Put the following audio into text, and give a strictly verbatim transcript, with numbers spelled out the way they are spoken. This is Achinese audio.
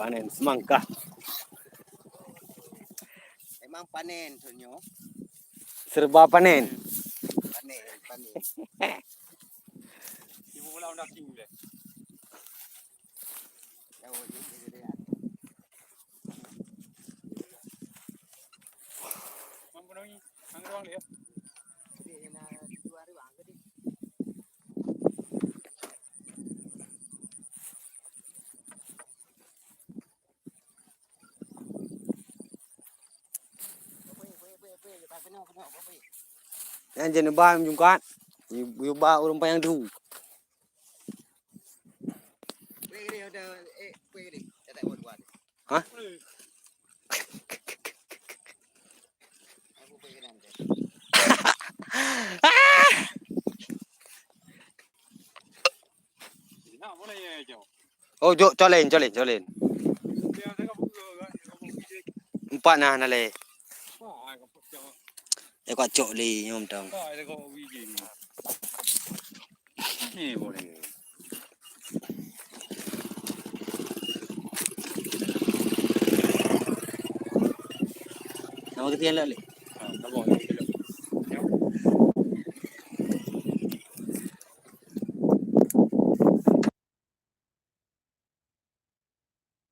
Panen semangka. Memang panen tu nyoe. Serba panen. Panen, panen. Ibu pula udah tinggi deh. Nyan jeuet neuba meujungkat, yue ba ureueng panyang dhu. Hah? Oh, jok, colen, colen, colen. Empat nah, na lé. Eh, kuat cok lé, nyom tong. Nama kita yang lek lé?